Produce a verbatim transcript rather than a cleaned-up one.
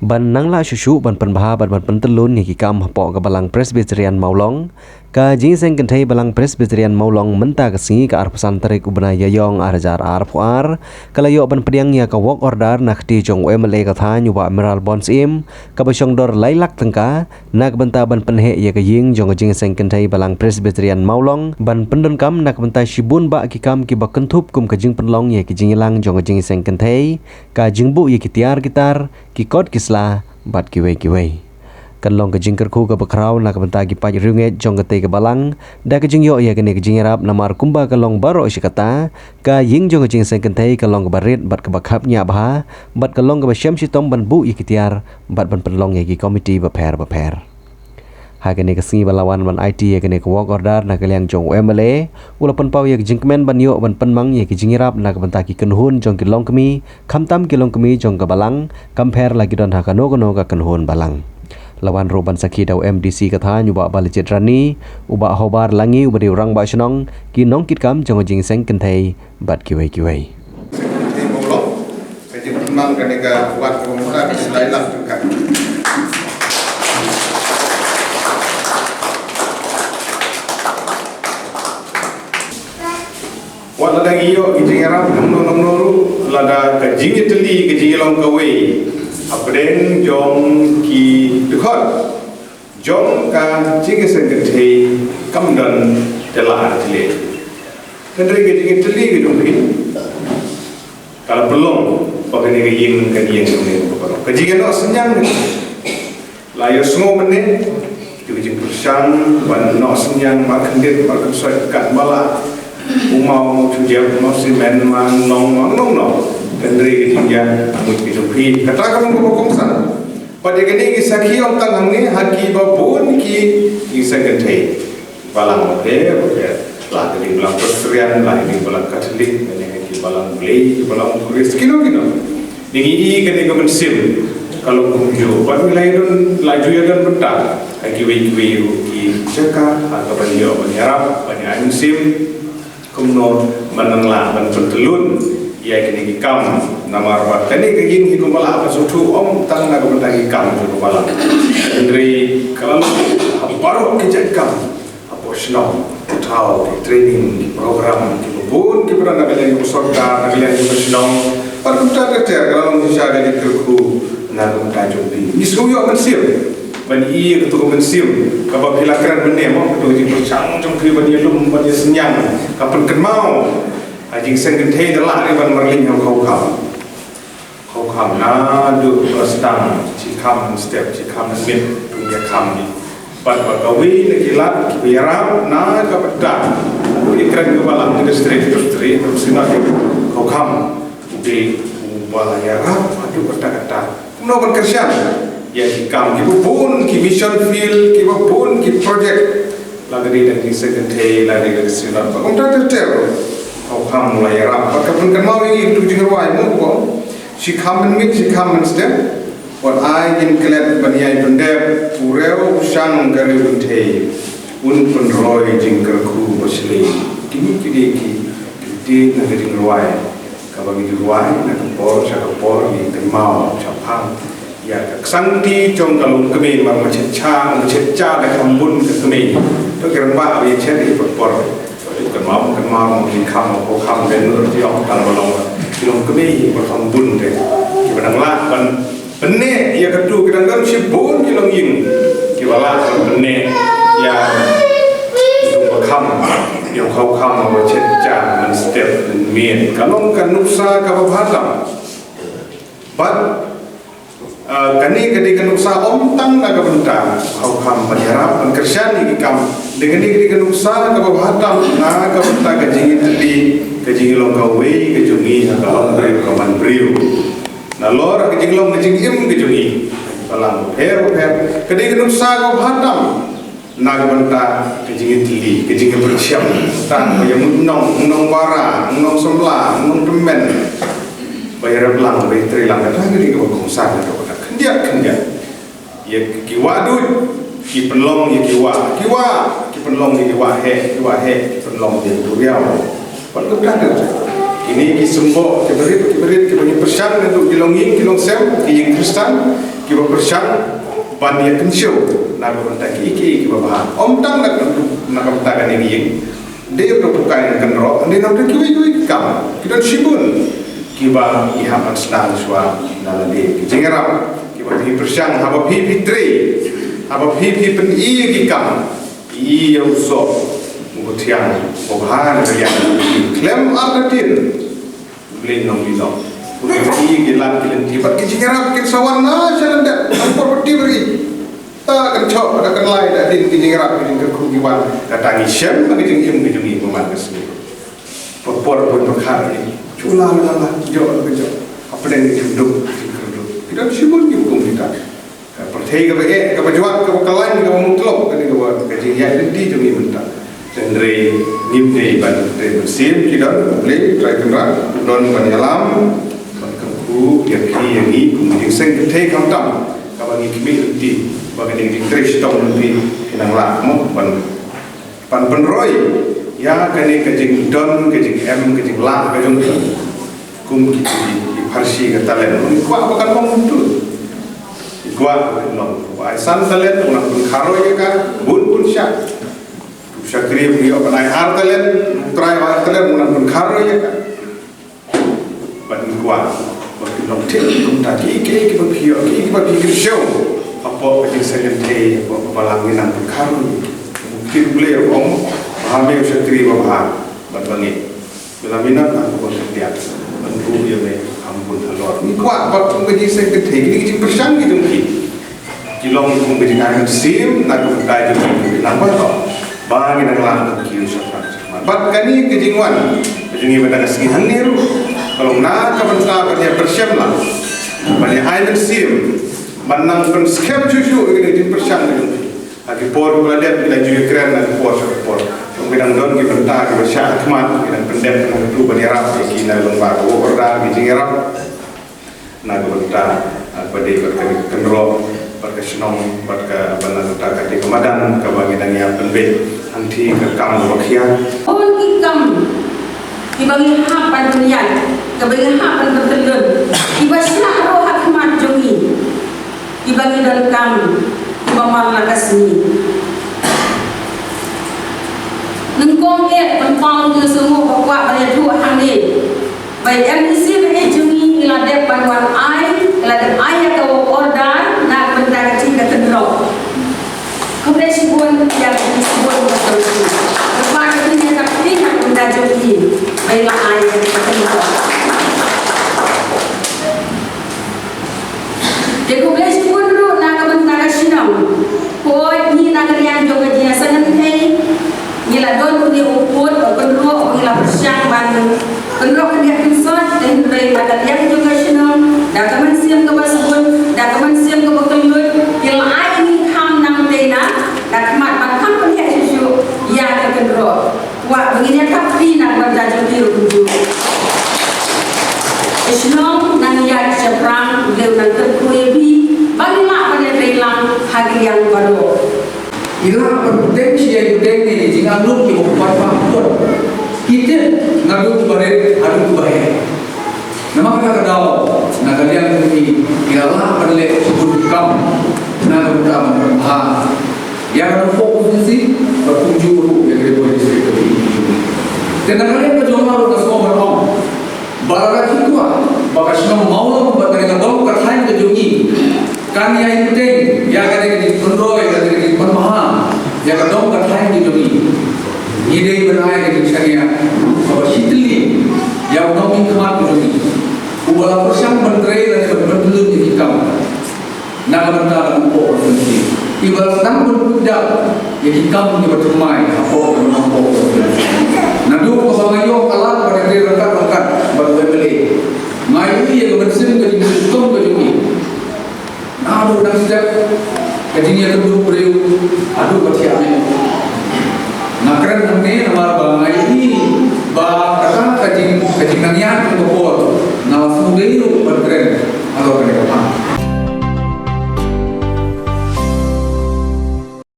Ban nang lah shuh shuh ban pynbha bad ban pyntyllun ïa ki kam hapoh ka Balang Presbyterian Mawlong, ka Jingïaseng Kynthei Balang Presbyterian Mawlong mynta ka sngi ka arphew san tarik u bnai Ïaïong arhajar arphew ar, ka la ïoh ban pdiang ïa ka work order na kti jong u M L A ka thaiñ u Bah Mayralborn Syiem, kaba shong dor lai lak tyngka, na ka bynta ban pynheh ïa ka ïing jong ka Jingïaseng Kynthei Balang Presbyterian Mawlong, ban pyndonkam na ka bynta shibun bah ki kam kiba kynthup kum ka jingpynlong ïa ka jingïalang jong ka Jingïaseng Kynthei, ka jingbuh ïa ki tiar ki tar, ki kot ki sla, bad kiwei kiwei. Kan long ka jingkyrkhu kaba khraw na ka bynta ki paid riewngeit jong katei ka balang, da ka jingïoh ïa kane ka jingïarap namar kumba ka long baroh shi katta, ka ïing jong ka Jingïaseng Kynthei ka long kaba rit bad kaba khapngiah bha, bad ka long kaba shem shitom ban buh ïa ki tiar, bad ban pynlong ïa ki komiti bapher bapher. Ha kane ka sngi ba la wan ban aiti ïa kane ka work order na ka liang jong u M L A, u la pynpaw ïa ka jingkmen ban ïoh ban pynmang ïa ka jingïarap na ka bynta ki kynhun jong ki longkmie, khamtam ki longkmie jong ka balang, kam pher la ki don ha kano kano ka kynhun balang. La wan ruh ban sakhi da u M D C ka thaiñ u Bah Balajied Rani, u Bah Hobar Langi uba dei u Rangbah Shnong, ki nongkitkam jong ka Jingïaseng Kynthei, bad kiwei kiwei. Ka jingpynmang kane ka wat ka mura ka slai lak tyngka. Wat lada ngi ïoh ki jingïarap kumno kumno ruh, lada ka jingïatylli ka jingïalong kawei hapdeng jong ki dkhot jong ka Jingïaseng Kynthei kam don da la ar jylliew. Hynrei ka jingïatylli ka jong phi ka la pynlong ba kane ka ïing kan ïeng kumne kumba ka long. Ka jingïanoh synñiang ka la ïohsngew mynne, ka jingpyrshang ban noh synñiang markhyndiat markhynsoit katba lah, u maw, u maw shujem, u maw simen, u maw nong, u maw nong nong. Hynrei ka jingïamuit ka jong phi kata ka long kaba kongsan. Bad ïa kane ngi sakhi ym tang hangne, ha kiba bun ki Jingïaseng Kynthei balang bapher bapher, la ka dei balang Presbyterian, la ka dei balang Katholik, ne ki balang Blei, ki balang Buddhist, kino kino. Ngi ïohi kane ka mynsiem ka long kumjuh, bad ngi la ïadon, la ju ïadon bynta ha kiwei kiwei ruh ki jaka ha kaba ngi ïoh ban ïarap, ban ïa ai mynsiem. Kumno ban nang lah ban pyntyllun ïa kine ki kam, namar ba kane ka ïing hi kumba lah ban sngewthuh ym tang na ka bynta ki kam jong ka balang, hynrei ka la long ha baroh ki jait kam hapoh shnong, thaw ki training, ki program kiba bun kiba don na ka liang jong ka sorkar, na ka liang jong ka shnong, bad kumta ter ter ka la long shisha ka jingkyrkhu na ka bynta jong phi. Ngi sngew ïoh mynsiem ban ïohi ïa kato ka mynsiem kaba phi la kren mynne mo, kato ka jingpyrshang jong phi ban ïalum ban ïasynñiang, ka pynkynmaw ha Jingïaseng Kynthei da lah re ban marlin ha u Khawkham. Khawkham naduh ba la sdang, shi kham mynstep, shi kham mynmiet, to ïakham hi. Bad ba kawei na ki lad kiba ïarap na ka bynta u ïakren kaba lang ka district, district, district, Khawkham. Te uba la ïarap haduh katta katta. Kumno ban kyrshan ïa ki kam kiba bun, ki mission field kiba bun, ki project, la ka dei na ki Jingïaseng Kynthei, la ka dei na ki Synod, ba kumta ter ter. Khawkham la ïarap bad ka pynkynmaw ïa ngi tu jingrwai mo ko. Shi kham mynmiet, shi kham mynstep. Wat ai jingklet ban ïai pyndep, u riew u shang ka riew kynthei, un pynroi jingkyrkhu bashlei. Kine ki dei ki, ki dei na ka jingrwai kaba ngi ju rwai na ka por sha ka por, ngi kynmaw shaphang ïa ka ksangti jong ka longkmie, mar ma shet sha, ma shet sha da kham bun ka kmie. To ki rangbah ba ïa shet ïa por por. To kynmaw, kynmaw ngi kham, ko kham ben nur ti ong tang ba long ki longkmie ïa por kham bun te. Kiba dang lah ban pyneh ïa katu, ki dang don shibun ki longïing kiba lah ban pyneh ïa katu ba kham, ïa u Khawkham ba shet sha mynstep mynmiet. Ka long ka nuksa kaba bha tam. Bad, ah, kane ka dei ka nuksa ym tang na ka bynta u Khawkham ban ïarap ban kyrshan ïa ki kam. Dei kane ka dei ka nuksa kaba bha tam na ka bynta ka jingïatylli, ka jingïalong kawei ka jong ngi ha ka longbriew ka manbriew. Nalor ka jinglong ka jingim ka jong ngi, balang bapher bapher, ka dei ka nuksa kaba bha tam na ka bynta ka jingïatylli, ka jingïapyrshang. Tang ba ïa mut nong, nong Bara, nong Samla, nong Tymmen, ba ïarap lang, ba ïatrei lang, kata ka dei kaba kongsan, kata khyndiat khyndiat. Ïa ki wah duh ki pynlong ïa ki wah, ki wah ki pynlong ïa ki wah heh, ki wah heh ki pynlong ïa ki duriaw. Wat ka bynta kine ki symboh kiba rit kiba rit kiba ngi pyrshang naduh ki longïing ki longsem, ki ïing Khristan, ki Kiba pyrshang ban ïa kynshew na ka bynta kiei kiei kiba bha. Ym tang na ka, na ka bynta kane ka ïing. Dei ruh da pyrkhat ïa ka kynroh, dei na ka bynta kiwei kiwei ki kam. Ki don shibun kiba ngi hap ban sdang shuwa na lade. Ki jingïarap kiba phi pyrshang, haba phi phi trei, haba phi phi pyni ïa ki kam. Ïa u soh uba thiang, uba bha na ka liang, khlem artatien. Blei nong ïa nong. Ki ki lad ki lynti bad ki jingïarap kin sa wan na sha lyndet. Nang por ba tip ri. Ta kan chok, ta kan lai, ta din ki jingïarap, ki jingkyrkhu ki wan. Kata ngi shem na ki jingim ki jong ngi ba man ka sngi. Ba por ba khar ri. Chula la la, jok la jok. Hapdeng ki jingduk, ki jingkyrduh. Ki don shibun ki hukum kita. Ka pyrthei kaba eh, kaba jwat, kaba khlaiñ, kaba mutlop, kane kaba ka jingïaid lynti jong ngi mynta. Hynrei ngim dei ban trei mynsiem, ki don, U Blei, U Trai Kynrad, u don ban ïalam, ban kyrkhu ïa phi ïa ngi kum ka jingseng kynthei khamtam, kaba ngi khmih lynti, ba kane ka jingtrei shitom lynti, phi nang lah mo ban Ban pynroi ïa kane ka jingdon, ka jingem, ka jinglah ka jong ki. Kum ki, ki, ki pharshi ka talent. Ngi kwah ba kan long kumtu. Ngi kwah ba kan long. Ba ai san talent, u nang pynkharoi ïa ka, bun bun shah. U shakri u ïoh ban ai ar talent, u trai ba ar talent, u nang pynkharoi ïa ka. Ban kwah ba ki long thik kumta, kiei kiei kiba phi ïoh, kiei kiba phi kynshew hapoh ka jingseng kynthei, hapoh ka balang, ngi nang pynkhar ïa ki. Ki Blei ruh ong, bha me u shakri babha bad bangeit. Ba la minot nang kaba pynbiang, ban buh ïa me kham bun halor. Ngi kwah ba kum ka jingseng kynthei, kine ki jingpyrshang ki jong ki. Ki long kum ka jingai mynsiem na ka bynta jong ki, nang ba to. Ba ngi dang lah kum ki u shakri. Bad kane ka jingwan ka jong ngi mynta ka sngi hangne ruh ka long na ka bynta ban ïa pyrshang lang, ban ïa ai mynsiem, ban nang pynskhem shuh shuh ïa kane ka jingpyrshang ka jong ki. Ha ki por ba la dep ki la ju ïakren na ki por sha ki por. Ki dang don ki bynta kiba shah ha khmat, ki dang pyndep na ki ban ïarap ïa ki na lyngba ka work order, ki jingïarap. Na ka bynta, ah, ba dei bad ka kynroh, bad ka shnong, bad ka, bad na ka bynta ka dei ka madan kaba ngi dang ïa pynbeit hangtei ka kam kaba khia. Bun ki kam kiba ngi hap ban pynïaid, kaba ngi hap ban pyntyllun, kiba shah ruh ha khmat jong ngi, kiba ngi donkam, kiba man la ka sngi. Nyngkong eh, pynpaw ngi la sngew ba kwah ban ïathuh hangne. Ba ïa M D C ba ïeit jong ngi, ngi la dep ban wan ai, ngi la dep ai ïa ka work order na ka bynta ka jingkynroh. Khublei shibun ïa ka jingshibun ba ka ruh. Ba ka jingïathuh na ka bynta jong ngi ba ïa la ai ïa ka jingkynroh. Te khublei shibun ruh na ka bynta ka shnong. Hooid, ngi na ka liang jong ka jingïaseng kynthei, ngi la don une u pud u kynroh, ngi la pyrshang ban kynroh khyndiat khynsoit, te hynrei na ka liang jong ka shnong, da ka mynsiem kaba sbun, da ka mynsiem kaba kylluid, ngi la ai ngi kham nangtei na, da khmat ban kham pynheh shuh shuh ïa ka kynroh. Kwah ba ngin ïa thap kti na ka bynta jong ki ruh kumjuh. Ka shnong nang ïaid shaphrang, U Blei un nang kyrkhu ïa phi, ba ngin lah ban ïatrei lang ha ki liang baroh. Ngi lah ban bteng shi ïa ki bteng ne ki jingangnud kiba kut bha kut. Ki tip naduh kiba rit haduh kiba heh. Namar kata ka daw, na ka liang jong ngi, ngi la lah ban leh shibun ki kam na ka bynta ban pynbha ïa ka Nongpoh constituency bad kumjuh ruh ïa ka Ri Bhoi District ka jong ngi. Te na ka liang ka jong nga ruh nga sngew ban ong ba lada ki kwah ba ka shnong Mawlong bad kane ka dong ka thaiñ ka jong ngi kan ïai bteng ïa kane ka jingpynroi, ïa kane ka jingpynbha ïa ka dong ka thaiñ ka jong ngi. Ngi dei ban ai ka jingshaniah kaba shitylli ïa u nongmihkhmat ka jong ngi uba la pyrshang ban trei lane ban pyntlun ïa ki kam na ka bynta ka Nongpoh constituency. Iba la sdang ban pyndonkam ïa ki kam kiba thymmai hapoh ka Nongpoh constituency. Naduh kaba nga ïoh ka lad ban ïatrei ryngkat ryngkat bad u M L A, nga ïohi ïa ka mynsiem ka jingshitom ka jong ngi. Naduh dang step ka jingïakynduh briew haduh ba thiah miet. Nga kren hangne namar ba